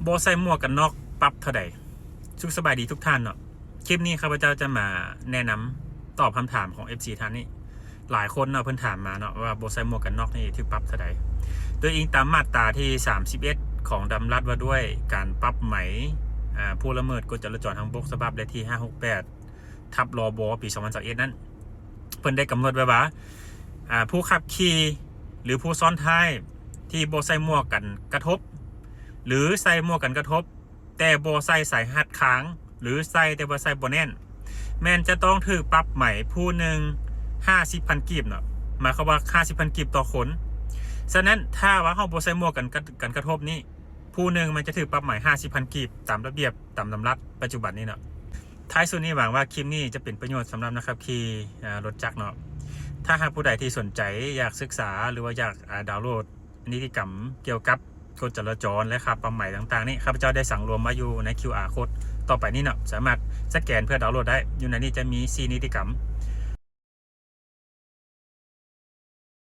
ບໍ່ໃສ່ໝວກກັນນັອກປັບເທົ່າໃດ? ສຸກສະບາຍດີທຸກທ່ານເນາະ. ຄລິບນີ້ຂ້າພະເຈົ້າຈະມາແນະນຳຕອບຄຳຖາມຂອງເອັຟຊີທ່ານນີ້. ຫຼາຍຄົນເນາະ ເພິ່ນຖາມມາເນາະວ່າບໍ່ໃສ່ໝວກກັນນັອກນີ້ຖືກປັບເທົ່າໃດ? ໂດຍອີງຕາມມາດຕາທີສາມສິບເອັດຂອງດຳລັດວ່າດ້ວຍການປັບໃໝ ອາ ຜູ້ລະເມີດກົດຈະລາຈອນທາງບົກ ສະບັບເລກທີຫ້າຫົກແປດ ທັບ ລບ ປີສອງພັນຊາວເອັດນັ້ນ ເພິ່ນໄດ້ກຳນົດໄວ້ວ່າ ອາ ຜູ້ຂັບຂີ່ ຫຼື ຜູ້ຊ້ອນທ້າຍທີ່ບໍ່ໃສ່ໝວກກັນກະທົບ ຫຼື ໃສ່ໝວກກັນກະທົບ ແຕ່ບໍ່ໃສ່ສາຍຮັດຄາງ ຫຼື ໃສ່ແຕ່ວ່າໃສ່ບໍ່ແໜ້ນ ແມ່ນຈະຕ້ອງຖືກປັບໃໝຜູ້ໜຶ່ງຫ້າສິບພັນກີບເນາະ, ໝາຍຄວາມວ່າຫ້າສິບພັນກີບຕໍ່ຄົນ. ສະນັ້ນ ຖ້າວ່າເຮົາບໍ່ໃສ່ໝວກກັນ ກັນກະທົບນີ້ ຜູ້ໜຶ່ງມັນຈະຖືກປັບໃໝຫ້າສິບພັນກີບ ຕາມລະບຽບ ຕາມດຳລັດປັດຈຸບັນນີ້ເນາະ. ທ້າຍສຸດນີ້ຫວັງວ່າຄລິບນີ້ຈະເປັນປະໂຫຍດສຳລັບນັກຂັບຂີ່ ອາ ລົດຈັກເນາະ. ຖ້າຫາກຜູ້ໃດທີ່ສົນໃຈຢາກສຶກສາ ຫຼືວ່າຢາກ ອາ ດາວໂຫຼດນິຕິກຳກ່ຽວກັບກົດຈະລາຈອນ ແລະ ຄ່າປັບໃໝຕ່າງໆນີ້ ຂ້າພະເຈົ້າໄດ້ສັງລວມໄວ້ຢູ່ໃນຄິວອາໂຄດຕໍ່ໄປນີ້ເນາະ, ສາມາດສະແກນເພື່ອດາວໂຫຼດໄດ້. ຢູ່ໃນນີ້ຈະມີສີ່ນິຕິກຳ